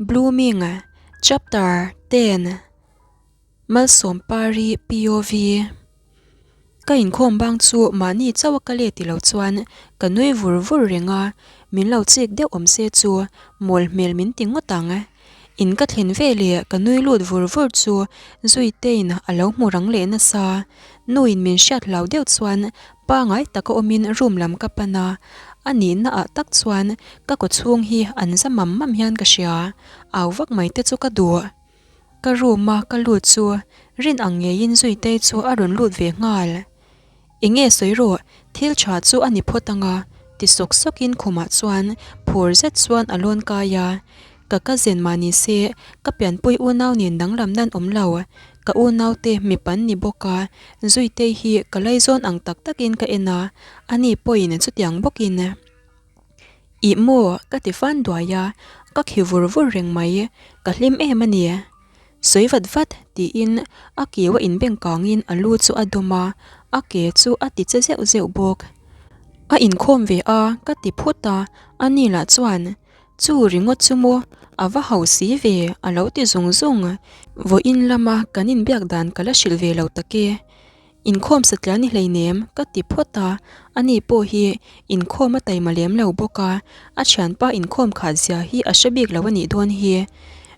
Blooming Chapter 10 Malsawmpari POV Ka inkhawm bang chu mahni chauh a ka let ti lo chuan ka nui vur vur reng a, min lo chik deuh awm se chu mawl hmel min ti ngawt ang. In ka thlen ve leh ka nui lut vur vur chu Zuitein a lo hmu rang leh nasa. Nuin min hriat hlau deuh chuan pangai taka awmin room lam ka pan a, a nihna ah tak chuan ka kawchhung hi an za mam mam hian ka hria, au vak mai te chu ka duh. Ka room a ka lut chu rin ang ngeiin Zuitei chu a rawn lut ve nghal. Enge sawi rawh, thil tha chu a ni phawt ang a, ti sawk sawkin khumah chuan phur zet chuan a lawn kai a. Ka cousin mah ni se, ka pianpui unau nen danglam nan awm lo. Ka unaute mipan ni bawk a, Zuitei hi ka laizawn ang tak takin ka en a, ani pawhin chutiang bawkin. Ih maw, ka ti fan duai a, ka khi vur vur reng mai, ka hlim em a ni. Sawi vat vat, tiin a keu a inbeng kangin a lu chu a dawm a, a ke chu a ti che zeuh zeuh bawk. A inkhawm ve a, ka ti phut a, ani lah chuan, Chu ringawt chu maw, a va hau si ve, a lo ti zung zung. Vawiin lama kan inbiak dan ka la hrilh ve lo tak e. Inkhawm satliah ni hleinem ka ti phawt a, ani pawh hi inkhawm a taima lem lo bawk a, a thianpa inkhawm khat zia hi a hre bik lo a nih dawn hi.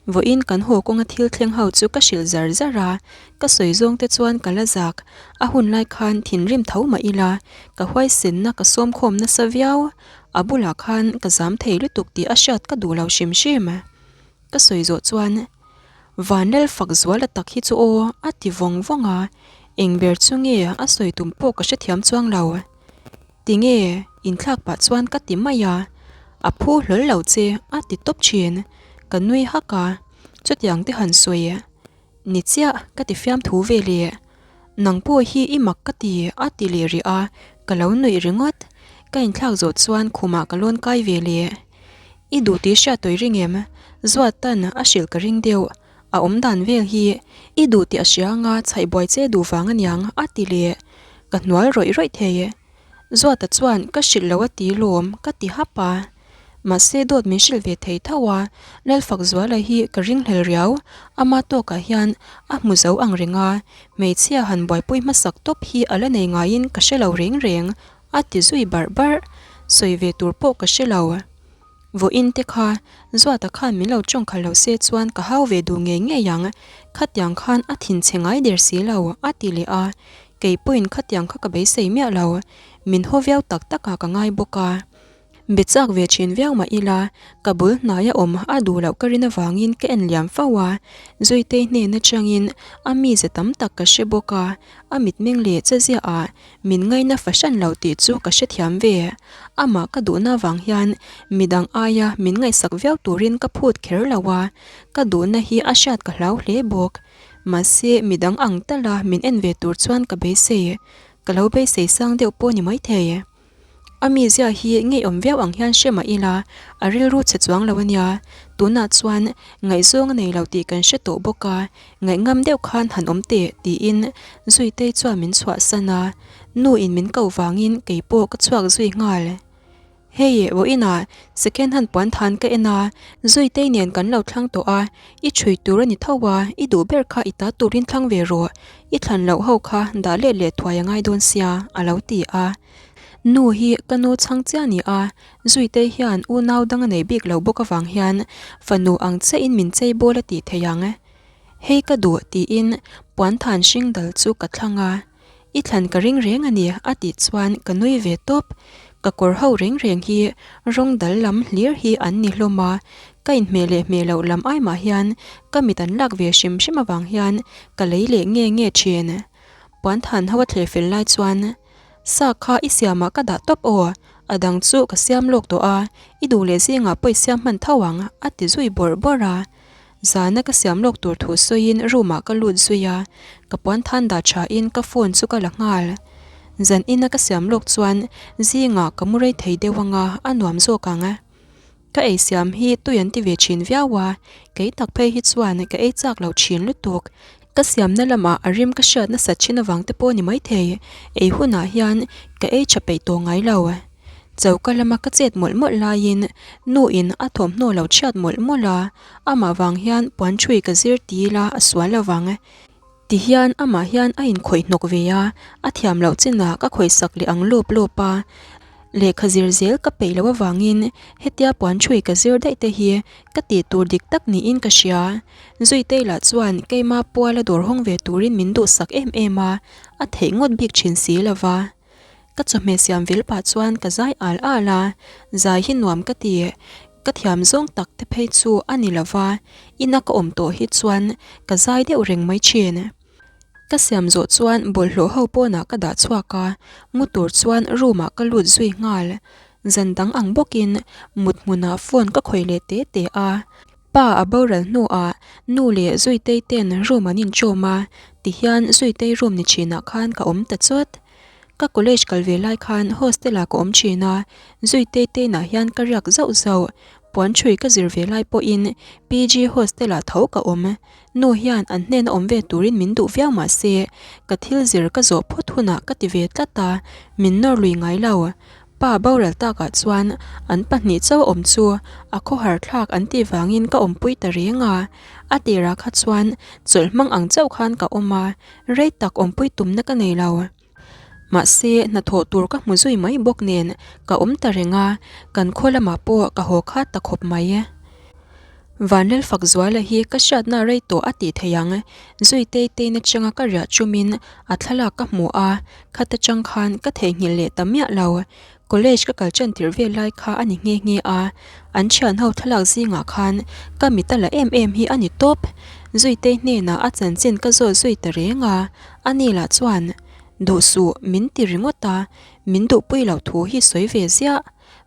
Vawiin kan haw kawnga thil thleng ho chu ka hrilh zar zar a, ka sawi zawng te chuan ka la zak, a hun lai khan thinrim tho mah ila, ka huaisenna ka sawmkhawm nasa viau, a bulah khan ka zam thei lutuk tih a hriat ka duh lo hrim hrim. Ka sawi zawh chuan. Vanlal fak zuala tak hi chu aw a ti vawng vawng a, eng ber chu nge a sawi tum pawh ka hrethiam chuang lo. Tinge inthlak pah chuan ka ti mai a, a phu hlawl lo che a ti tawp thin, ka nui hak a, chutiang te han sawi ni chiah ka ti fiamthu ve leh. Nang pawh hi i mak ka ti a ti leh rih a, ka lo nuih ringawt, ka inthlak zawh chuan khumah ka lawn kai ve leh. I duh tih hriat tawih ring em? Zuatan a hrilh ka ring deuh. A awm dan vel hi i duh tih a hria anga chhaih buai che duh vang aniang a ti leh. Ka hnual rawih rawih thei. Zuata chuan ka hrilh lo a ti lawm ka ti hap a. Mahse dawt min hrilh ve thei tho a, Lalfakzuala hi ka ringhlel riau. Ama tawkah hian a hmu zo ang reng a, hmeichhia han buaipui hmasak tawp hi a la nei ngaiin ka hre lo reng reng. A ti zui barh barh, sawi ve tur pawh ka hre lo. Vawiin te kha Zuata khan min lo tawng khalh lo se chuan ka hau ve duh ngei ngei ang, khatiang khan a thin chhe ngai der si lo, a ti leh a. Kei pawhin khatiang kha ka beisei miah lo, min haw viau tak takah ka ngai bawk a. Be chak ve thin viau mah ila, ka bul hnaia awm a duh loh ka rin avangin ka en liam fo a, Zuitei hnen atangin a mize tam tak ka hre bawk a, a mitmeng leh che ziahah min ngaina fahran lo tih chu ka hrethiam ve. Amah ka duhna avang hian midang aia min ngaihsak viau turin ka phut kher lo a, ka duhna hi a hriat ka hlau hle bawk. Mahse midang ang tala min en ve tur chuan ka beisei, ka lo beisei sang deuh pawh ni maithei. A mizia hi ngeiawm viau ang hian hre mah ila, a rilru chhe chuang lo a nia. Tunah chuan ngaihzawng a nei lo tih kan hre tawh bawk a, ngaihngam deuh khan han awm teh tiin Zuitei chuan min chhuahsan a, nu in min koh vangin kei pawh ka chhuak zui nghal. Hei, vawiinah second hand puan than ka en a, Zuitei nen kan lo thlang tawh a, i chhui tur a ni tho a, i duh ber kha i ta turin thlang ve rawh, i thlan loh ho kha dah let leh thuai a ngai dawn sia, a lo ti a. Nu hi ka nu chhang chiah a ni a, Zuitei hian unau dang a nei bik lo bawk avang hian fanu ang chiahin min chei bawl a tih thei ang. Hei ka duh tiin puan than hring dal chu ka thlang a, I thlan ka ring reng a ni a tih chuan ka nui ve tawp. Ka kawr ho reng reng hi rawng dal lam hlir hi an ni hlawm a, ka inhmeh leh hmeh loh lam ai mah hian ka mit an lak ve hrim hrim avang hian ka lei leh nge nge thin. Puan than ho a thleh fel lai chuan Sa kha i siamah ka dah tawp aw, a dang chu ka siam lawk tawh a, i duh leh zingah pawh i siam hman tho ang, a ti zui bawrh bawrh a. Zana ka siam lawk tur thu sawiin room ah ka lut zui a, ka puan than dah thain ka phone chu ka la nghal. Zan ina ka siam lawk chuan zingah ka mu rei thei deuh anga a nuam zawk ang. Ka ei siam hi tui an ti ve thin viau a, kei tak phei hi chuan ka ei chak lo thin lutuk. Ka siamna lamah a rim ka hriat nasat thin avang te pawh ni maithei, ei hunah hian ka ei tha peih tawh ngai lo. Choka lama ka chet mawlh mawlh laiin nu in a thawmhnaw lo chhiat mawlh mawlh a, amah vang hian puan ṭhui ka zir ti ila a sual lo vang. Ti hian amah hian a inkhawih hnawk ve a, a thiam loh chinah ka khawihsak leh ang lawp lawp a. Lehkha zir zel ka peih loh avangin hetia puan ṭhui ka zir daih te hi ka tih tur dik tak niin ka hria. Zuitei lah chuan keima puala dawr hawng ve turin min duhsak em em a, a theih ngawt bik thin si lo va. Ka chawhmeh siam vil pah chuan ka zai al al a, zai hi nuam ka ti. Ka thiam zawng tak te phei chu a ni lo va, ina ka awm tawh hi chuan ka zai deuh reng mai thin. Ka siam zawh chuan bawlhhlawh ho pawnah ka dah chhuak a, mu tur chuan room ah ka lut zui nghal. Zan dang ang bawkin mut hmunah phone ka khawih leh te te a. Pa a boral hnuah nu leh Zuitei ten room an inchawm a, tihian Zuitei room ni thinah khan ka awm ta chawt. Ka college kal ve lai khan hostel ah ka awm thin a, Zuitei te inah hian ka riak zauh zauh. Puan ṭhui ka zir ve lai pawhin PG hostel ah tho ka awm. Nu hian an hnena awm ve turin min duh viau mah se, ka thil zir ka zawh phawt hunah ka ti ve tlat a, min nawr lui ngai lo. Pa boral takah chuan an pahnih chauh awm chu a khawhar thlak an tih vangin ka awmpui ta reng a. A tirah kha chuan chawlh hmang ang chauh khan ka awm a, rei tak awmpui tumna ka nei lo. Mahse, hnathawh tur ka hmu zui mai bawk nen ka awm ta reng a, kan khaw lamah pawh ka haw khat ta khawp mai. Vanlalfakzuala hi ka hriatna rei tawh a tih theih ang. Zuitei tein atanga ka riah chumin a thlalak ka hmu a, khata tang khan ka theihnghilh leh ta miah lo. College ka kal tan tirh vel lai kha a ni nghe nghe a, an thian ho thlalak zingah khan ka mit a la em em hi a ni tawp. Zuitei hnenah a chanchin ka zawt zui ta reng a, ani lah chuan, Duh suh min ti ringawt a, min duhpui loh thu hi sawi ve ziah.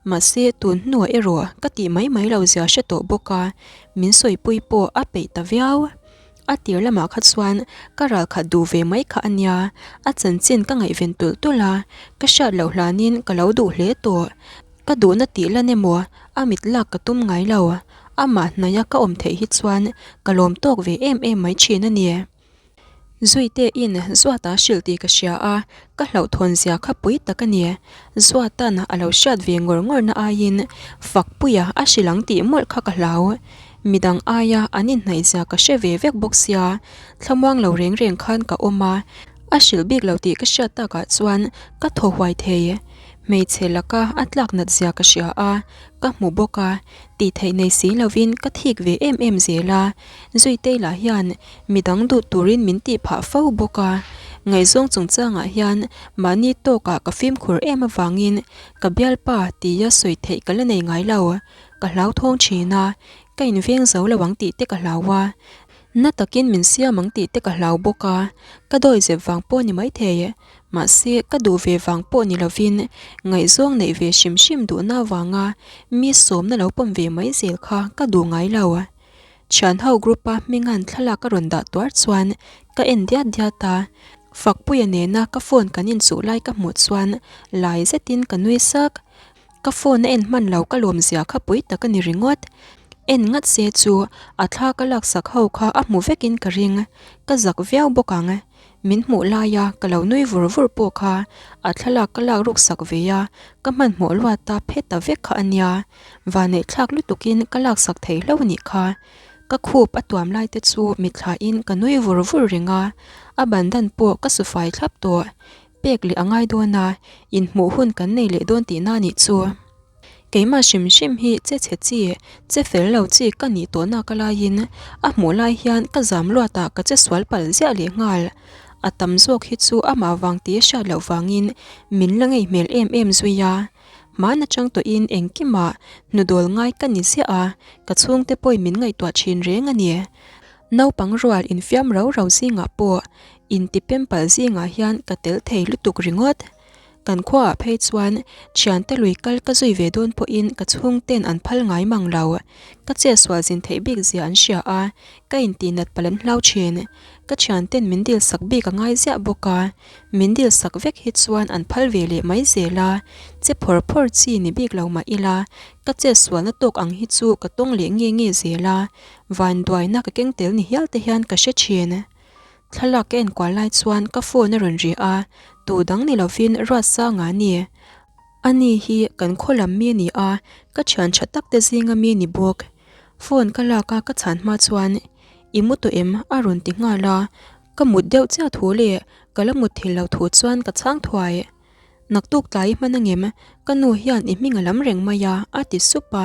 Mahse, tun hnuah erawh ka tih mai mai lo zia hre tawh bawk a, min sawipui pawh a peih ta viau. A tir lamah kha chuan ka ral khat duh ve mai kha a nia, a chanchin ka ngaihven tulh tulh a, ka hriat loh hlanin ka lo duh hle tawh. Ka duhna tih lan emaw a mit lak ka tum ngai lo, amah hnaia ka awm theih hi chuan ka lawm tawk ve em em mai thin a ni. Zuite in Zuata hrilh tih ka hria a, ka hlauhthawn zia kha pui tak a ni. Zuatan a lo hriat ve ngawr ngawr na aiin Fakpuia a hrilh ang tih mawlh kha ka hlau. Midang aia an inhnaih zia ka hre ve vek bawk sia, thlamuang lo reng reng khan ka awm a, a hrilh bik lo tih ka hriat takah chuan ka thaw huai thei. Hmeichhe laka a tlak nat zia ka hria a, ka hmu bawk a, tih theih nei si lovin ka thik ve em em zel a, Zuitei lah hian midang duh turin min tih phah fo bawk a, ngaihzawng chungchangah hian mahni tawkah ka fimkhur em avangin ka bialpa tia sawi theih ka la nei ngai lo, ka hlauthawng thin a, ka inveng zo lo ang tih te ka hlau a, na takin min siam ang tih te ka hlau bawk a, ka dawi zep vang pawh ni maithei, mahse ka duh ve vang pawh ni lovin ngaihzawng neih ve hrim hrim duhna avanga mi sawmna lo pawm ve mai zel kha ka duh ngai lo. Thian ho group a hminga'n thlalak a rawn dah tuar chuan ka en diat diat a, Fakpuia nena ka phone kan inchuh lai ka hmuh chuan lai zetin ka nui sak. Ka phone a en hman lo ka lawm zia kha pui tak a ni ringawt. En ngat se chu a thla ka laksak ho kha a hmu vekin ka ring. Ka zak viau bawk ang. Min hmuh laia ka lo nui vur vur pawh kha a thlalak ka lak ruk sak ve a, ka hmanhmawh luat a phe ta vek kha a nia. Vanneih thlak lutukin ka laksak thei hlo nih kha. Ka khup a tuam lai te chu mitthlain ka nui vur vur reng a, a bandan pawh ka su fai thlap tawh. Pek leh a ngai dawn a, inhmuh hun kan nei leh dawn tihna nih chu. Keimah hrim hrim hi che chhe chi, che fel lo chi ka nih tawh nak alaiin a hmuh lai hian ka zam luat ah ka che sual palh ziah leh nghal. A tam zawk hi chu amah vang tih a hriat loh vangin min la ngei hmel em em zui a. Hman atang tawhin engkimah hnudawl ngai ka ni ziah a, ka chhungte pawhin min ngaihtuah thin reng a ni. Naupang rual infiam rau rau zingah pawh intipem palh zingah hian ka tel thei lutuk ringawt. Kan khuaah phei chuan thiante lui kal ka zui ve dawn pawhin ka chhungten an phal ngai mang lo. Ka chetsual zin theih bik zia an hria a, ka intihnat palh an hlau thin. Ka thianten min dil sak bik a ngai ziah bawk a, min dil sak vek hi chuan an phal ve leh mai zel a, che phawr phawr chi ni bik lo mah ila, ka chetsualna tawk ang hi chu ka tawng leh nge nge zel a, vanduaina ka keng tel ni hial te hian ka hre thin. Thlalak ka enkual lai chuan ka phone a rawn ri a, tu dang ni lovin Ruatsanga a ni. Ani hi kan khaw lam mi a ni a, ka thian tha tak te zinga mi a ni bawk. Phone ka lak a ka chhan hma chuan I mu tawh em? a rawn ti nghal a, ka mut deuh chiah thu leh ka la mut thil lo thu chuan ka chhang thuai. Naktuk tlai i hman angem? Ka nu hian i hming a lam reng mai a, a ti sup a.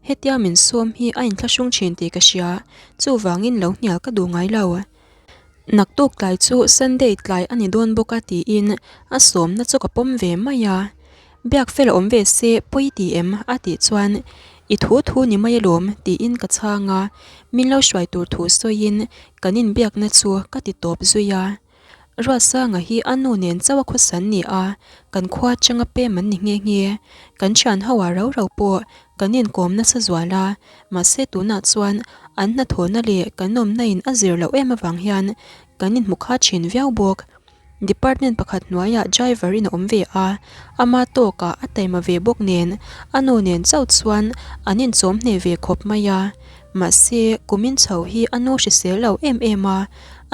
Hetia min sawm hi a inthlahrung thin tih ka hria, chuvangin lo hnial ka duh ngai lo. Naktuk tlai chu Sunday tlai a ni dawn bawk a tiin a sawmna chu ka pawm ve mai a. Biak fel a awm ve se pawi ti em? a tih chuan I thu thu ni mai alawm tiin ka chhang a, min lo hruai tur thu sawiin kan inbiakna chu ka ti tawp zui a. Ruatsanga hi a nu nen chauh a khawsan ni a, kan khua atanga pem an ni nghe nghe. Kan thian ho ah rau rau pawh kan inkawm nasa zual a, mahse tunah chuan an hnathawhna leh kan awmna in a zir loh em avang hian kan inhmu kha thin viau bawk. Department pakhat hnuaiah driver in a awm ve a, ama tawkah a taima ve bawk nen a nu nen chauh chuan an inchawm hneh ve khawp mai a. Mahse, kumin chho hi a nu hrisel lo em em a,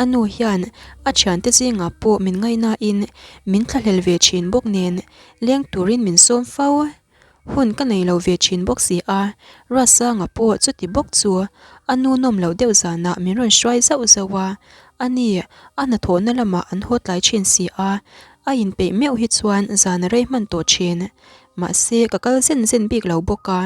a nu hian a thiante zingah pawh min ngaihnain min thlahlel ve thin bawk nen leng turin min sawm fo. Hun ka nei lo ve thin bawk si a, Ruatsanga pawh chuti bawk chu a nu nawm loh deuh zanah min rawn hruai zauh zauh a, a ni, a hnathawhna lamah an haw tlai thin si a, a inpeih meuh hi chuan zan a rei hman tawh thin. Mahse, ka kal zen zen bik lo bawk a,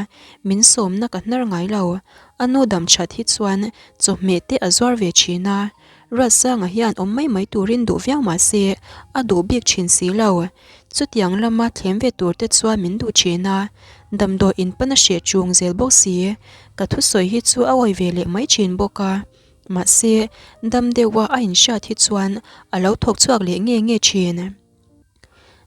min sawmna ka hnar ngai lo. A nu dam that hi chuan chawhmeh te a zuar ve thin a, Ruatsanga hian awm mai mai turin duh viau mah se, a duh bik thin si lo. Chutiang lama thlem ve tur te chuan min duh thin a, damdawi in pan a hreh chung zel bawk si. Ka thusawi hi chu a awi ve leh mai thin bawk a. Mahse, dam deuha a inhriat hi chuan a lo thawk chhuak leh nge nge thin.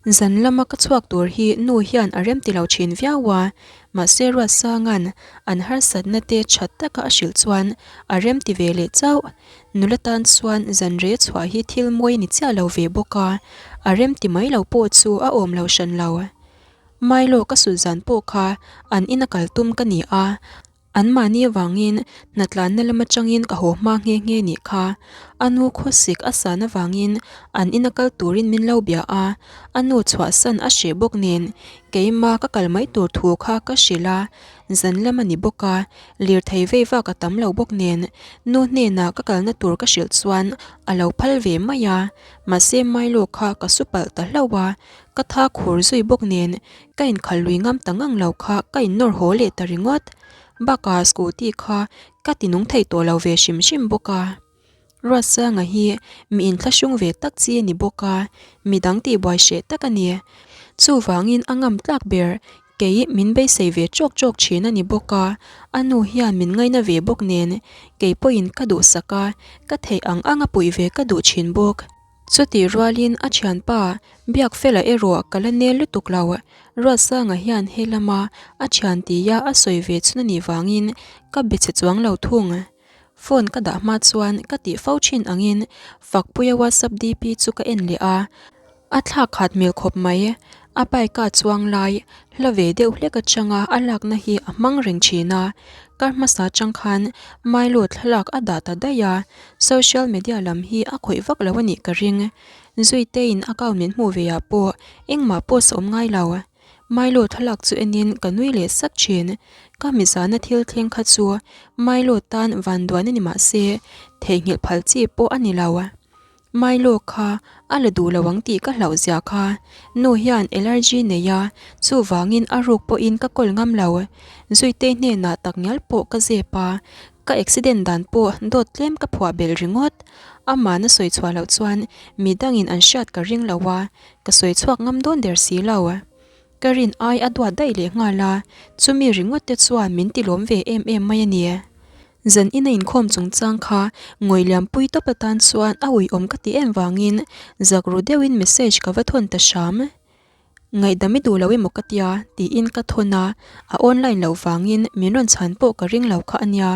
Zan lama ka chhuak tur hi nu hian a rem ti lo thin viau a, mahse Ruatsanga'n an harsatna te that taka a hrilh chuan a rem ti ve leh chauh. Nula tan chuan zan rei chhuah hi thil mawi a ni chiah lo ve bawk a, a rem ti mai lo pawh chu a awm lo hran lo. Milo ka sut zan pawh kha an ina kal tum ka ni a, Anmahni avangin hnatlanna lam atangin ka haw hma nghe nghe nih kha. A nu khawsik a san avangin an ina kal turin min lo bia a, a nu chhuahsan a hreh bawk nen keima ka kal mai tur thu kha ka hrilh a, zan lam a ni bawk a, lirthei vei vak a tam lo bawk nen nu hnenah ka kalna tur ka hrilh chuan a lo phal ve mai a, mahse Milo kha ka su palh ta hlauh a, ka tha khur zui bawk nen Ka inkhal lui ngam ta ngang lo kha ka innawr haw leh ta ringawt. Bakah scooty kha ka ti nung thei tawh lo ve hrim hrim bawk a. Ruatsanga hi mi inthlahrung ve tak chi a ni bawk a, midang tihbuai hreh tak a ni. Chuvangin a ngam tlak ber kei min beisei ve chawk chawk thin a ni bawk a, a nu hian min ngaina ve bawk nen kei pawhin ka duhsak a, ka theih ang anga puih ve ka duh thin bawk. Chutih rualin a thianpa Biakfela erawh ka la nel lutuk lo. Ruatsanga hian he lama a thian tia a sawi ve chhun a nih vangin ka be che chuang lo thung. Phone ka dah hma chuan ka tih fo thin angin Fakpuia WhatsApp DP chu ka en leh a, a thlak khat hmel khawp mai. A bike a chuang lai hla ve deuh hlek atanga a lakna hi a hmang reng thin a, kar hmasa atang khan Milo thlalak a dah ta daih a, social media lam hi a khawih vak lo a nih ka ring. Zuitein account min hmuh ve ah pawh engmah post a awm ngai lo. Milo thlalak chu enin ka nui leh sak thin. Ka mizana thil thleng kha chu Milo tan vanduan a ni mahse theihnghilh phal chi pawh a ni lo. Milo kha a la duh lo ang tih ka hlauh zia kha. Nu hian allergy nei a, chuvangin a ruk pawhin ka kawl ngam lo. Zuitei hnenah takngial pawh ka zep a, ka accident dan pawh dawt tlem ka phuah belh ringawt. Amah na sawi chhuah loh chuan midangin an hriat ka ring lo a, ka sawi chhuak ngam dawn der si lo. Ka rin ai a duat daih leh nghal a, chumi ringawt te chuan min ti lawm ve em em mai a ni. Zan ina inkhawm chungchang kha ngawih liampui tawp atan chuan a uiawm ka ti em vangin zak ru deuhin message ka va thawn ta hram. Ngaihdam i duh lo emaw ka tia tiin ka thawn a, a online loh vangin min rawn chhan pawh ka ring lo kha a nia.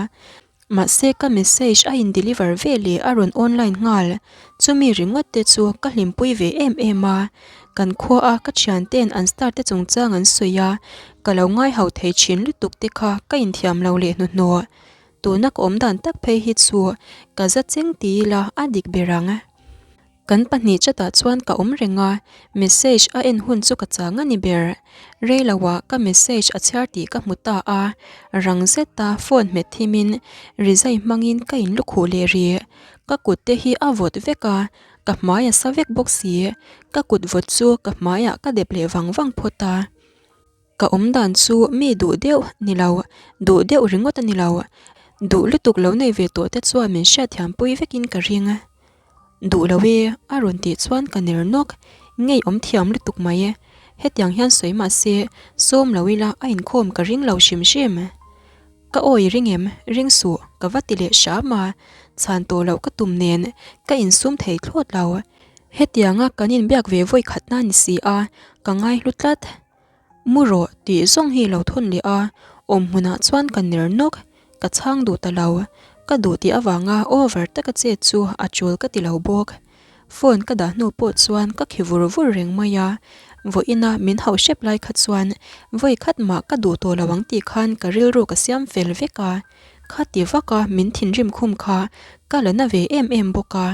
Mahse ka message a in deliver ve leh a rawn online nghal. Chumi ringawt te chu ka hlimpui ve em em a. Kan khua a ka thian ten an star te chungchang an sawi a, ka lo ngai ho thei thin lutuk te kha ka inthiam lo leh hnuhnawh. Tuna ka awm dan tak phei hi chu ka za cheng ti ila a dik ber ang. Kan pahnih chatah chuan ka awm reng a, message a en hun chu ka chang a ni ber. Rei loah ka message a chhiar tih ka hmu ta a, rang zeta phone hmet thimin rizai hmangin ka inlukhuh leh rih. Ka kut te hi a vawt vek a, ka hmai a sa vek bawk si. Ka kut vawt chu ka hmaiah ka dep leh vang vang phawt a. Ka awm dan chu mi duh deuh ni lo, duh deuh ringawt a ni lo. Duh lutuk lo nei ve tawh te chuan min hriatthiam pui vekin ka ring. Duh lo e, a rawn tih chuan ka ner nawk. Ngei awm thiam lutuk mai e. Hetiang hian sawi mah se, sawm lo ila a inkhawm ka ring lo hrim hrim. Ka awi ring em, ring suh, ka va ti leh hram a, chhan tawh loh ka tum nen ka insum thei thlawt lo. Hetianga kan inbiak ve vawi khatna ni si a, ka ngaihlu tlat. Mu rawh tih zawng hi lo thawn leh a, awm hmunah chuan ka ner nawk, ka chhang duh ta lo. Ka duh tih avanga over taka chet chu a tul ka ti lo bawk. Phone ka dah hnu pawh chuan ka khi vur vur reng mai a, vawiina min hauh hrep lai kha chuan vawi khat mah ka duh tawh lo ang tih khan ka rilru ka siam fel vek a, khati vaka min thinrim khum kha ka la na ve em em bawk a.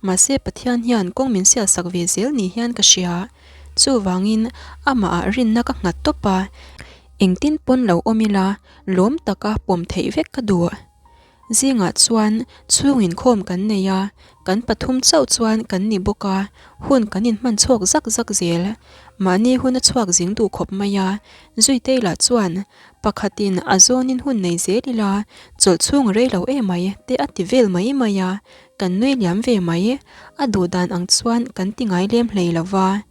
Mahse Pathian hian kawng min sial sak ve zel ni hian ka hria. Chuvangin amahah rinna ka nghat tawp a, engtin pawn lo awm ila lawm taka pawm theih vek ka duh. Zingah chuan chhung inkhawm kan nei a, kan pathum chauh chuan kan ni bawk a, hun kan inhman chhuak zak zak zel. Mahni hun a chhuak zing duh khawp mai a, Zuitei lah chuan pakhatin a zawnin hun nei zel ila chawlh chhung rei lo emai te a ti vel mai mai a, Kan nui liam ve mai, a duh dan ang chuan kan ti ngai lem hlei lo va.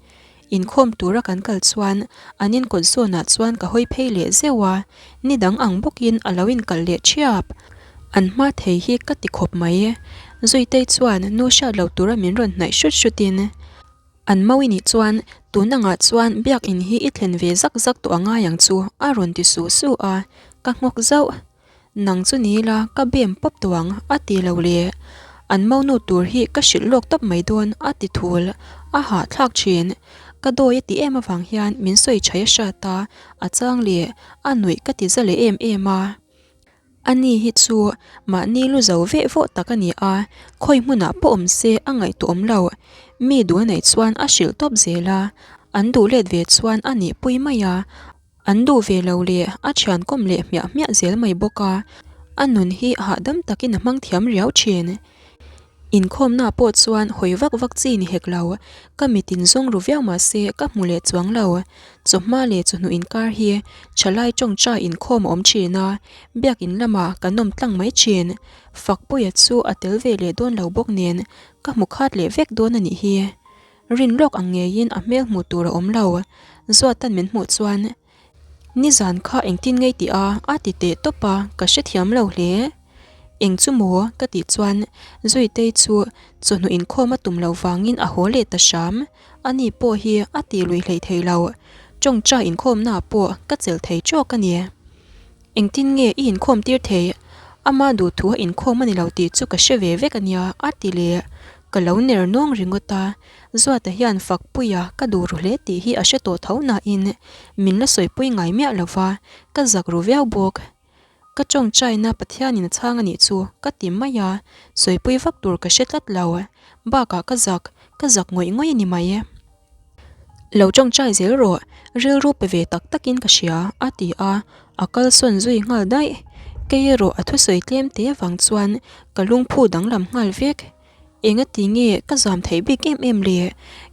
Inkhawm tura kan kal chuan an inkawt zawnah chuan ka hawi phei leh zeuh a, ni dang ang bawkin a lo inkal leh ṭhiap. An hma thei hi ka ti khawp mai. Zuitei chuan nu hriat lo tura min rawn hnaih hrut hrutin, An mawi nih chuan tun angah chuan biakin hi i thlen ve zak zak tawh a ngai ang chu a rawn ti su su a, ka nghawk zauh. Nang chu ni ila ka bem pawp tawh ang a ti lo le. An monu tur hi ka hrilh lawk tawp mai dawn a ti thul. A hahthlak thin. Ka dawi a ti em avang hian min sawi chhai a hrat a, a chang leh a nuih ka ti za leh em em a. Ani hi chu mahni lu zo veh vawh tak a ni a, khawi hmunah pawh awm se a ngaihtuah awm lo. Mi duh a neih chuan a hrilh tawp zel a, an duh let ve chuan a nihpui mai a. An duh ve lo leh a thian kawm leh hmiah hmiah zel mai bawk a, a nun hi hahdam takin a hmang thiam riau thin. Inkhawmna pawh chuan hawi vak vak chi ni hek lo, ka mitin zawng ru viau mah se ka hmu leh chuang lo. Chawhma leh chawhnu inkar hi thalai tawngtai inkhawm a awm thin a, biakin lamah kan awm tlang mai thin. Fakpuia chu a tel ve leh dawn lo bawk nen ka hmu khat leh vek dawn a nih hi. Rin lawk ang ngeiin a hmel hmuh tur a awm lo. Zuatan min hmuh chuan, Nizan kha engtin ngei tih a? a ti teh tawp a, ka hrethiam lo hle. Eng chu maw? ka tih chuan Zuitei chu chawhnu inkhawm a tum lo vangin a haw leh ta hram. Ani pawh hi a ti lui hleih thei lo. Tawngtai inkhawmnaah pawh ka chelh thei tawk a ni. Engtin nge i inkhawm tir thei? Ama duhthu a inkhawm a ni lo tih chu ka hre ve vek a nia, a ti leh. Ka lo ner nawng ringawt a, Zuata hian Fakpuia ka duh ru hle tih hi a hre tawh tho nain min la sawipui ngai miah lo va, ka zak ru viau bawk. Ka tawngtaina Pathianin a chhang a nih chu ka ti mai a, sawipui vak tur ka hre tlat lo. Bakah ka zak, ka zak ngawih ngawih a ni mai. Lo tawngtai zel rawh, rilru pe ve tak takin ka hria, a ti a, a kalsawn zui nghal daih. Kei erawh a thusawi tlem te avang chuan ka lungphu danglam nghal vek. Engati nge ka zam theih bik em em le?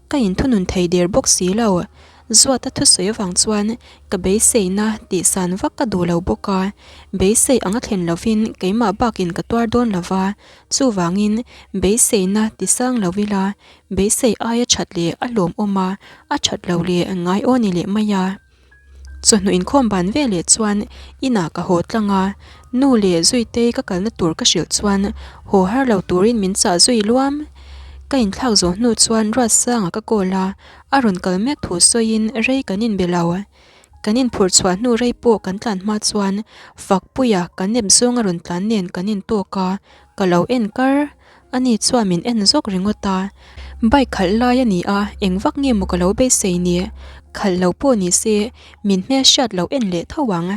Ka inthunun thei der bawk si lo. Zuata thusawi avang chuan ka beiseina tihsan vak ka duh lo bawk a, beisei anga thlen lovin keimah bakin ka tuar dawn lo va, chuvangin beiseina tisang lo ila Beisei aia that leh a lawmawm a, a that lo leh ngai aw ni leh mai a. Chawhnu inkhawm ban ve leh chuan inah ka haw tlang a, nu leh Zuitei ka kalna tur ka hrilh chuan haw har lo turin min chah zui luam. Ka inthlak zawh hnu chuan Ruatsanga ka call a, a rawn kal mek thu sawiin rei kan inbe lo. Kan inphurh chhuah hnu rei pawh kan tlan hma chuan Fakpuia kan nep zawng a rawn tlan nen kan intawk a, ka lo en kar. Ani chuan min en zawk ringawt a, bike khalh lai a ni a, eng vak nge maw ka lo beisei ni? Khalh lo pawh ni se, min hmelhriat lo en leh tho ang.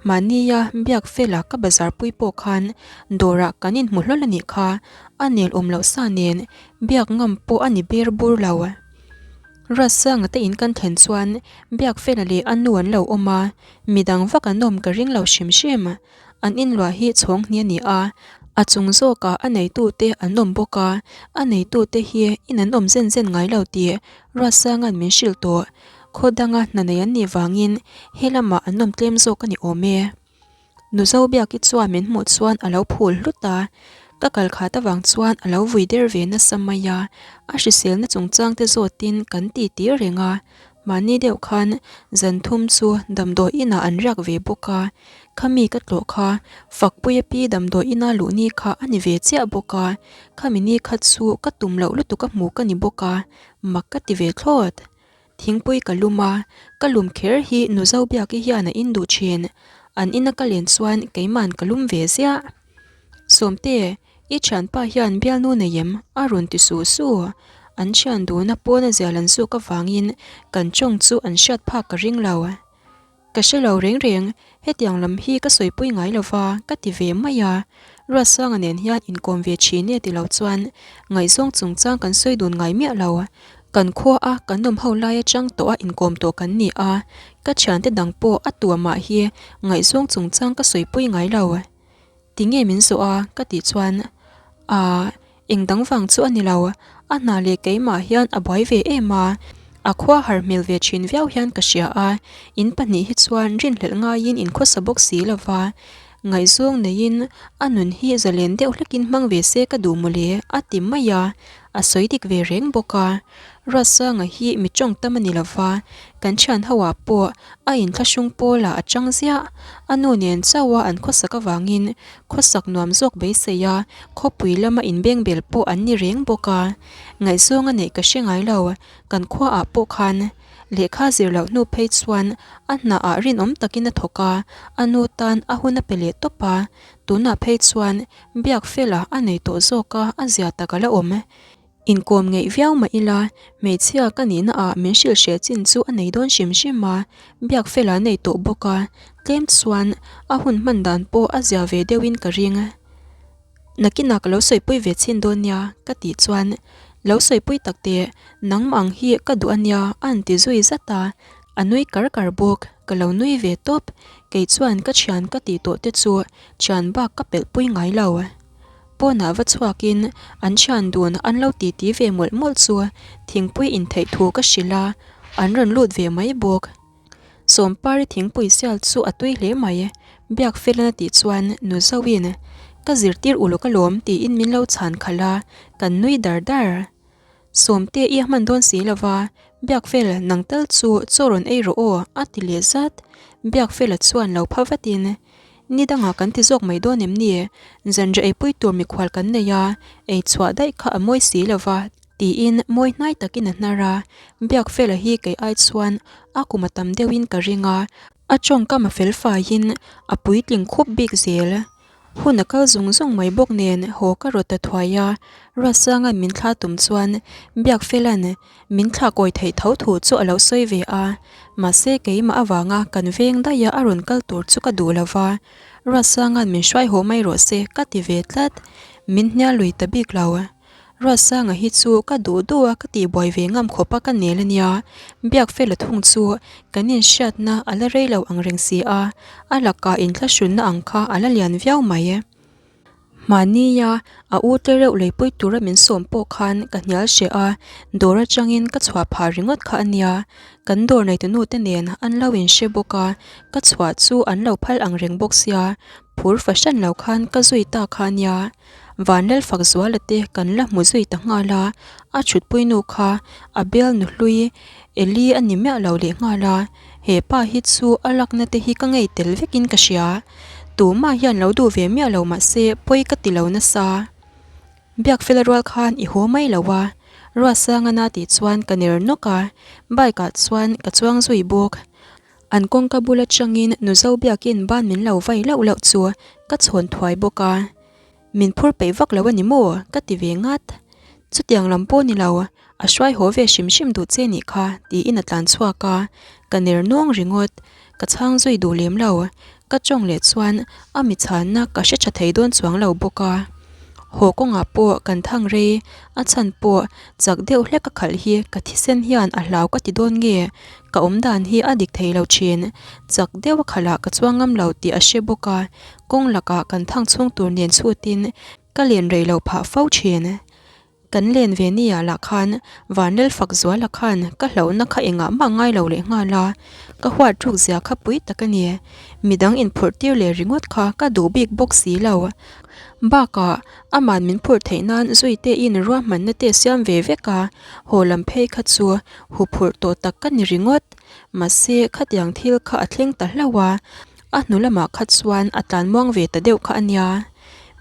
Mahnia biak fela ka bazar pui pawh khan dawrah kan inhmu hlawl a nih kha, a nel awm loh sa nen biak ngam pawh a ni ber bur lo. Ruatsanga te in kan thlen chuan biak fela leh a nu an lo awm a, midang vak an awm ka ring lo hrim hrim. An inluah hi chhawng hni a ni a, a chung zawkah a neitute an awm bawk a, a neitute hi in an awm zen zen ngai lo tih Ruatsanga'n min hrilh tawh. Khaw danga hna nei an nih vangin he lamah an awm tlem zawk a ni awm e. Nuzo Biaki chuan min hmuh chuan a lo phul hlut a, ka kal khat avang chuan a lo vui der ve nasa mai a, a hriselna chungchang te zawtin kan ti tir reng a, mahni deuh khan zan thum chu damdawi inah an riak ve bawk a, khami ka tlawh kha Fakpuia pi damdawi ina luh ni kha a ni ve chiah bawk a, khami ni kha chu ka tum loh lutuk a hmu ka ni bawk a, mak ka ti ve thlawt. Thingpui ka lum a, ka lum kher hi nu Zobiaki hian a in duh thin. An ina ka len chuan keiman ka lum ve ziah. Sawmte, i thianpa hian bialnu nei em? a rawn ti su su. An thian duhna pawn a zial an zuk avangin kan tawng chu an hriat phak ka ring lo. Ka hre lo reng reng, hetiang lam hi ka sawipui ngai lo va, ka ti ve mai a. Ruatsanga nen hian inkawm ve thin e ti lo chuan ngaihzawng chungchang kan sawi dun ngai miah lo. Kan khua a kan awm ho lai atang tawh a inkawm tawh kan ni a, ka thiante dang pawh a tuamah hi ngaihzawng chungchang ka sawipui ngai lo. Tinge min zawh a? ka tih chuan, Aah, eng dang vang chu a ni lo, a hna leh keimah hian a buai ve em a, a khua har hmel ve thin viau hian ka hria a, in pahnih hi chuan rinhlelh ngaiin in khawsa bawk si lo va, ngaihzawng neiin a nun hi zalen deuh hlekin hmang ve se ka duh mawle a ti mai a, a sawi dik ve reng bawk a. Ruatsanga hi mi tawng tam a ni lo va, kan thian ho ah pawh a inthlahrung pawl ah a chang ziah. A nu nen chauh a an khawsak avangin khawsak nuam zawk beisei a, khawpui lama inbengbel pawh an ni reng bawk a. Ngaihzawng a neih ka hre ngai lo, kan khua ah pawh khan lehkha zir loh hnu phei chuan a hna ah rinawm takin a thawk a, a nu tan a hun a pe leh tawp a, tunah phei chuan biak fela a nei tawh zawk a, a zia tak a la awm. Inkawm ngeih viau mah ila, hmeichhia ka nihna ah min hrilh hreh chin chu a nei dawn hrim hrim a, biak fel a nei tawh bawk a, tlem chuan a hun hman dan pawh a zia ve deuhin ka ring. Nakinah ka lo sawipui ve chhin dawn nia ka tih chuan, Lo sawipui tak teh, nangmah ang hi ka duh a nia a han ti zui zat a, a nui kar kar bawk, ka lo nui ve tawp, kei chuan ka thian ka tih tawh te chu thian bak ka pelh pui ngai lo. Pawnah va chhuakin an thian dun an lo titi ve mawlh mawlh chu thingpui intheih thu ka hrilh a, an rawn lut ve mai bawk. Sawmpari thingpui sial chu a tui hle mai, biak felana tih chuan nu Zoin, Ka zirtir uluk alawm tiin min lo chhan khalh a, kan nui dar dar. Sawmte i a hman dawn si lo va, Biakfel nang tal chu chaw rawn ei rawh aw a ti leh zat. Biakfela chuan lo pha vatin, Ni dangah kan ti zawk mai dawn em ni? Zanriah eipui tur mikhual kan nei a, ei chhuah daih kha a mawi si lo va tiin mawi hnai takin a hnar a. Biakfela hi kei ai chuan a kum a tam deuhin ka ring a, a tawngkam a fel faiin a puitling khup bik zel. Hun a kal zung zung mai bawk nen haw ka rawt ta thuai a, Ruatsanga'n min thla tum chuan Biakfela'n min thla kawi theih tho thu chu a lo sawi ve a, mahse keimah avanga kan veng daih a a rawn kal tur chu ka duh lo va, Ruatsanga'n min hruai haw mai rawh se ka ti ve tlat, min hnial lui ta bik lo. Ruatsanga hi chu ka duh duh a ka tihbuai ve ngam khawp a ka nel a nia, Biakfela thung chu kan inhriatna a la rei lo ang reng si a, a lakah inthlahrunna ang kha a la lian viau mai. Mahnia a u te reuh leipui tura min sawm pawh khan ka hnial hreh a, dawr atangin ka chhuah phah ringawt kha a nia, kan dawr neitunu te nen an lo inhre bawk a, ka chhuah chu an lo phal ang reng bawk sia, phur fahran lo khan ka zui ta kha a nia. Vanlalfakzuala te kan la hmu zui ta nghal a, a thutpui nu kha a bial nu hlui Eli a ni miah lo leh nghal a, he pa hi chu a lakna te hi ka ngei tel vekin ka hria. Tumah hian lo duh ve miah lo mahse pawi ka ti lo nasa. Biakfela rual khan i haw mai lo a, Ruatsangana tih chuan ka ner nawk a, bike ah chuan ka chuang zui bawk. An kawngka bul atangin nu Zobiakin ban min lo vai lauh lauh chu ka chhawn thuai bawk a. Min phur peih vak lo a ni maw? ka ti ve ngat. Chutiang lam pawh ni lo, a hruai haw ve hrim hrim duh che nih kha tiin a tlan chhuak a, ka ner nawng ringawt. Ka chhang zui duh lem lo. Ka tawng leh chuan a mi chhanna ka hre tha thei dawn chuang lo bawk a. Haw kawngah pawh kan thang rei, a chhan pawh chak deuh hlek a khalh hi ka thisen hian a hlau ka ti dawn nge? Ka awm dan hi a dik thei lo thin. Chak deuh a khalh ah ka chuang ngam lo tih a hre bawk a, kawng lakah kan thang chhung tur nen chhutin ka len rei lo phah fo thin. Kan len ve nia lah khan Vanlelfak Zuala khan ka hlauhna kha engah mah ngai lo leh nghal a, ka huat ruk zia kha pui tak a ni. Midang inphurh tir leh ringawt kha ka duh bik bawk si lo. Bakah aman min phurh theih nan zuite in ruahmanna te siam ve vek a, haw lam phei kha chu huphurh tawh tak ka ni ringawt. Mahse khatiang thil kha a thleng ta hlauh a, A hnu lamah kha chuan a tlan muang ve ta deuh kha a nia.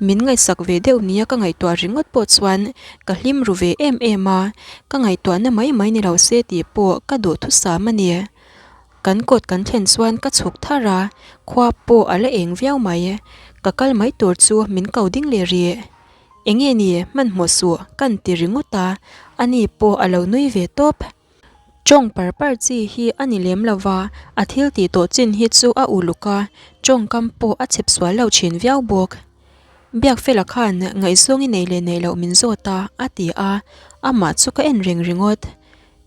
Min ngaihsak ve deuh nia ka ngaihtuah ringawt pawh chuan ka hlim ru ve em em a, ka ngaihtuahna mai mai ni lo se tih pawh ka duh thusam a ni. Kan kawt kan thlen chuan ka chhuk thar a, khua pawh a la eng viau mai. Ka kal mai tur chu min ko ding leh rih. Enge ni hmanhmawh suh kan ti ringawt a, ani pawh a lo nui ve tawp. Tawng par par chi hi a ni lem lo va, a thil tih tawh chin hi chu a uluk a, tawngkam pawh a chhep sual lo thin viau bawk. Biakfela khan ngaihzawng i nei leh nei loh min zawt a, a ti a, amah chu ka en reng ringawt.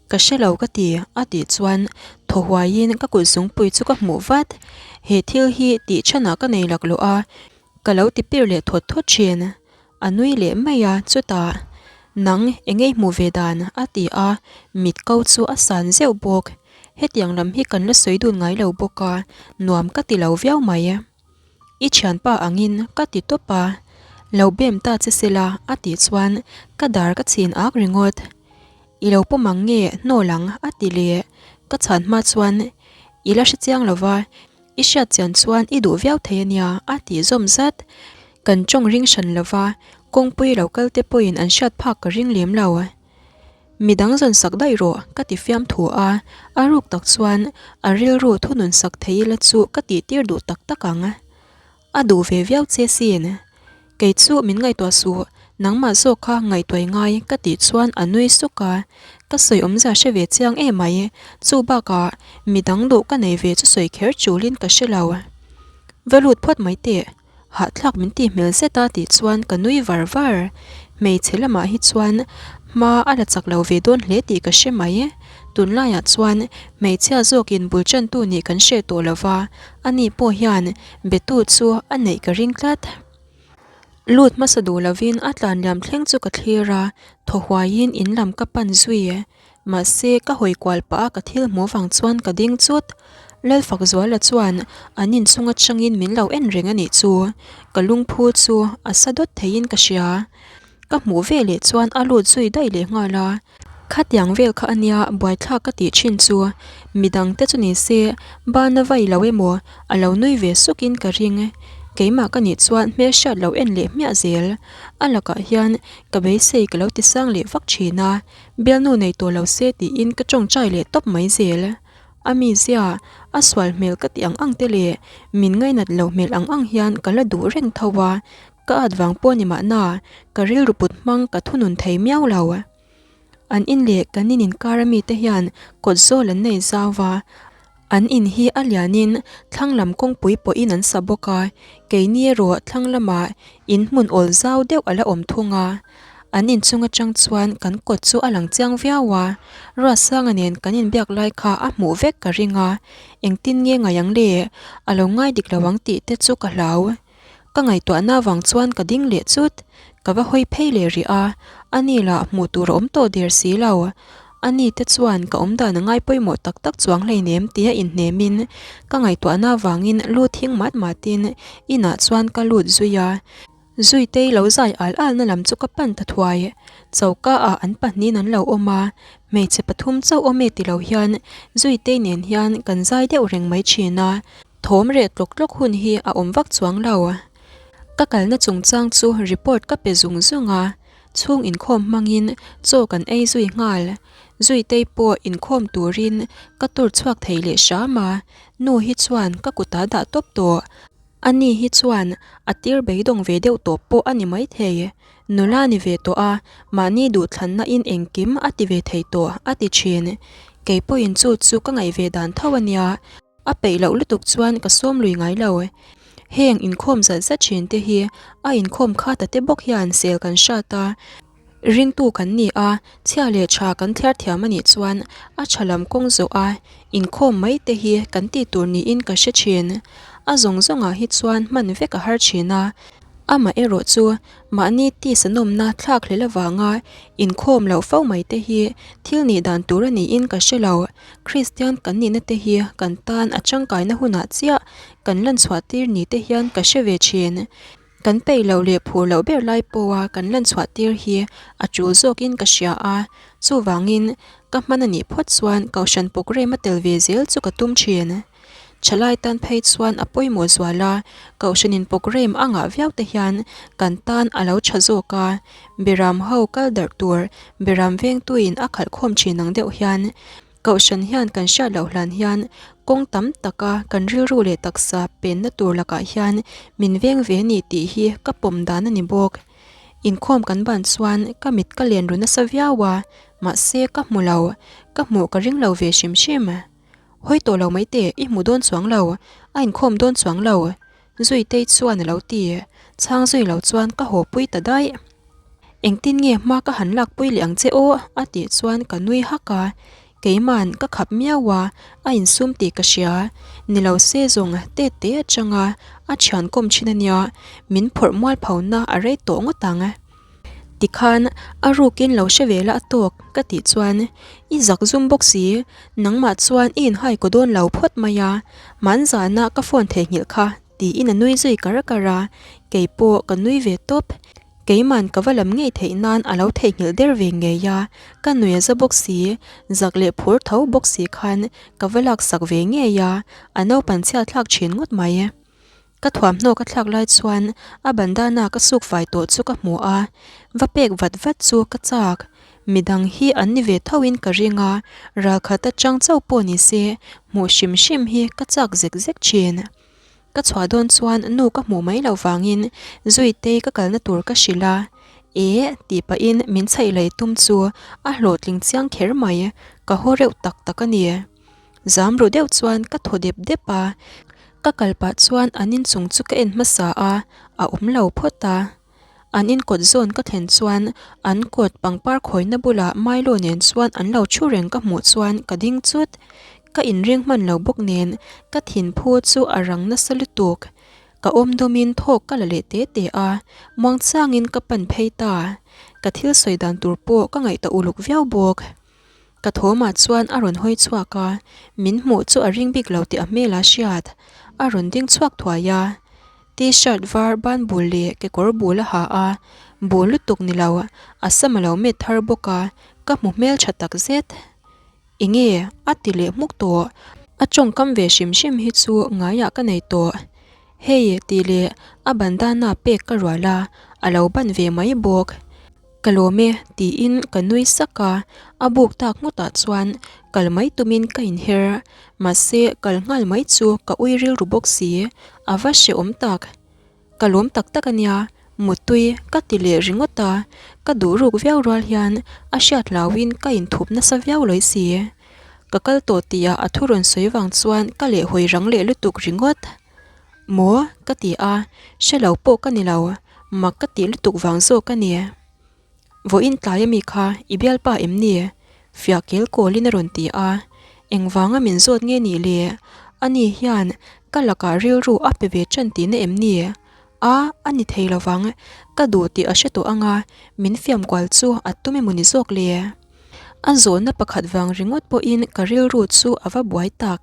Ka hre lo ka ti, a tih chuan thaw huaiin ka kut zungpui chu ka hmuh vat. He thil hi tih chhanah ka nei laklawh a, ka lo ti pir leh thawt thawt thin. A nui leh mai a, chutah, Nang, eng ei hmuh ve dan? a ti a, mit ko chu a san zeuh bawk. Hetiang lam hi kan la sawi dun ngai lo bawk a, nuam ka ti lo viau mai. I thianpa angin ka ti tawp a, Lo bem ta che sela, a tih chuan ka dar ka chhin ak ringawt. I lo pawm ang nge hnawl ang? a ti leh. Ka chhan hma chuan, I la hrechiang lo va, I hriat chian chuan i duh viau thei a nia, a tih zawm zat. Kan tawng ring hran lo va, kawngpui lo kal te pawhin an hriat phak ka ring lem lo. Midang zawn sak daih rawh, ka ti fiam thu a, a ruk tak chuan a rilru thunun sak thei ila chu ka tih tir duh tak tak ang. A duh ve viau che sin. Kei chu min ngaihtuah suh, nangmah zawk kha ngaihtuah i ngai ka tih chuan a nui suk a. Ka sawi awmzia hre ve chiang em mai. Chu bakah midang duh ka nei ve chu sawi kher chulin ka hre lo. Va lut phawt mai teh, hahthlak min tih hmel zet a tih chuan ka nui var var. Hmeichhe lamah hi chuan hma a la chak lo ve dawn hle tih ka hre mai. Tunlaiah chuan hmeichhia zawkin bul tantu nih kan hreh tawh lo va, ani pawh hian Betu chu a neih ka ring tlat. Lut hmasa duh lovin a tlan liam thleng chu ka thlir a, thaw huaiin in lam ka pan zui. Mahse, ka hawi kual pah a ka thil hmuh vang chuan ka ding chut. Lalfakzuala chuan an inchung atangin min lo en reng a nih chu. Ka lungphu chu a sa dawt theiin ka hria. Ka hmuh ve leh chuan a lut zui daih leh nghal a. Khatiang vel kha a nia buaithlak ka tih thin chu midang te chu ni se bana vai lo emaw a lo nui ve suk in ka ring. Keimah ka nih chuan hmelhriat lo en leh hmiah zel. A lakah hian ka beisei ka lo ti sang leh vak thin a, bialnu nei tawh lo se tiin ka tawngtai leh tawp mai zel. A mizia, a sual hmel ka tih ang ang te leh min ngainat lo hmel ang ang hian ka la duh reng tho a, ka at vang pawh ni mahna ka rilru put hmang ka thunun thei miau lo. An in leh kan in inkar ami te hian kawt zawl an nei zau va, an in hi a lianin thlang lam kawngpui pawhin an sa bawk a, keini erawh thlang lamah in hmun awl zau deuh a la awm thung a. An inchung atang chuan kan kawt chu a lang chiang viau a, Ruatsanga nen kan inbiak lai kha a hmuh vek ka ring a, engtin nge ngai ang le, a lo ngai dik lo ang tih te chu ka hlau. Ka ngaihtuahna avang chuan ka ding leh chut. Ka va hawi phei leh rih a, ani lah hmuh tur a awm tawh der si lo. Ani te chuan ka awm dan a ngai pawimawh tak tak chuang hleinem tia inhnemin ka ngaihtuahna avangin lu thing mat matin inah chuan ka lut zui a. Zuitei lo zai al alna lam chu ka pan ta thuai. Choka ah an pahnihin an lo awm a, hmeichhe pathum chauh awm e ti lo hian Zuitei nen hian kan zai deuh reng mai thin a. Thawm reh tlawk tlawk hun hi a awm vak chuang lo. Ka kalna chungchang chu report ka pe zung zung a, chhung inkhawm hmangin chaw kan ei zui nghal. Zuitei pawh inkhawm turin ka tur chhuak thei leh hram a, nu hi chuan ka kutah dah tawp tawh. Ani hi chuan a tir beidawng ve deuh tawh pawh a ni maithei. Nula ni ve tawh a, mahni duhthlanna in engkim a ti ve thei tawh a ti thin. Keipawhin chu chu ka ngaih ve dan tho a nia. A peih loh lutuk chuan ka sawm lui ngai lo. Heng inkhawm zat zat thin te hi a inkhawm kha ta te bawk hian sel kan hrat a. Ringtu kan ni a, chhia leh tha kan thliar thiam a nih chuan a tha lam kawng zawh a, inkhawm mai te hi kan tih tur niin ka hre thin. A zawng zawngah hi chuan hman vek a har thin a, amah erawh chu mahni tisa nawmna thlak hlel avanga inkhawm loh fo mai te hi thil nih dan tur a niin ka hre lo. Kristian kan nihna te hi kan tan a tangkaina hunah chiah kan lanchhuah tir ni te hian ka hre ve thin. Kan peih loh leh phur loh ber lai pawha kan lanchhuah tir hi a tul zawkin ka hria a, chuvangin ka hman a nih phawt chuan Kohhran programme a tel ve zel chu ka tum thin. Thalai tan phei chuan a pawimawh zual a, Kohhranin programme a ngah viau te hian kan tan a lo tha zawk a, Beram ho kal darh tur Beram vengtuin a khalh khawm thin ang deuh hian Kohhran hian kan hriat loh hlan hian kawng tam taka kan rilru leh taksa penna tur lakah hian min veng ve a ni tih hi ka pawm dan a ni bawk. Inkhawm kan ban chuan ka mit ka len ru nasa viau a, mahse ka hmu lo, ka hmuh ka ring lo ve hrim hrim. Hawi tawh lo mai teh, i hmu dawn chuang lo, a inkhawm dawn chuang lo, Zuitei chuan a lo ti. Chhang zui lo chuan ka haw pui ta daih. Engtin nge hma ka han lakpui leh ang che aw? a tih chuan ka nui hak a, keima'n ka khap miau a, a insum tih ka hria. Ni lo se zawng tet te atanga a thian kawm thin a nia, min phawrh mual phona a rei tawh ngawt ang. Tikhan a rukin lo hre ve la a tawk ka tih chuan i zak zum bawk si, nangmah chuan i inhai kaw dawn lo phawt mai a, hmanzana ka phone theihnghilh kha tiin a nui zui kar kar a, keipawh ka nui ve tawp. Keiman ka va lam ngei theih nan a lo theihnghilh der ve ngei a, ka nui a za bawk si, zak leh phur tho bawk si khan ka va laksak ve ngei a, a naupan chhiat thlak thin ngawt mai. Ka thuamhnaw ka thlak lai chuan a bandana ka suk fai tawh chu ka hmu a, va pek vat vat chu ka chak. Midang hi an ni ve tho in ka ring a, ralkhat atang chauh pawh ni se hmuh hrim hrim hi ka chak zek zek thin. Ka chhuah dawn chuan nu ka hmuh mai loh vangin Zuitei ka kalna tur ka hrilh a, Eh tih pahin min chhaih lei tum chu a hlawhtling chiang kher mai, ka haw reuh tak tak a ni. Zam ru deuh chuan ka thaw dep dep a, ka kal pah chuan an inchung chu ka en hmasa a, a awm lo phawt a. An inkawt zawn ka thlen chuan an kawt pangpar khawina bulah Milo nen chuan an lo thu reng ka hmuh chuan ka ding chut. Ka inring hman lo bawk nen ka thinphu chu a rang nasa lutuk. Ka awm dawmin thawk ka la leh te te a, muangchangin ka pan phei ta. Ka thil sawi dan tur pawh ka ngaihtuah uluk viau bawk. Ka thawmah chuan a rawn hawi chhuak a, min hmuh chu a ring bik lo tih a hmel a hriat. A rawn ding chhuak thuai a. T-shirt var ban bul leh kekawr bul a ha a, bul lutuk ni lo, a sam a lo met thar bawk a, ka hmu hmel tha tak zet. Enge? a ti leh hmuk tawh. A tawngkam ve hrim hrim hi chu ngaiah ka nei tawh. Hei tih leh a bandana pek ka rual a, a lo ban ve mai bawk. Ka lawm e tiin ka nui sak a, a buk tak ngawtah chuan kal mai tumin ka inher. Mahse kal nghal mai chu ka ui rilru bawk si, a va hrehawm tak. Ka lawm tak tak a nia, muttui ka ti leh ringawt a, ka duh ruk viau rual hian a hriat hlauhin ka inthup nasa viau lawi si. Ka kal tawh tih ah a thu rawn sawi vang chuan ka lehhawi rang leh lutuk ringawt. Maw? ka ti a, hre lo pawh ka ni lo, mak ka tih lutuk vang zawk a ni. Vawiin tlai ami kha i bialpa em ni? Fiah kel kawlin a rawn ti a, engvanga min zawt nge nih le? Ani hian ka lakah rilru a pe ve ṭan tihna em ni? A, a ni thei lo vang, ka duh tih a hre tawh ang a, min fiam kual chu a tum emaw ni zawk le? A zawhna pakhat vang ringawt pawhin ka rilru chu a va buai tak.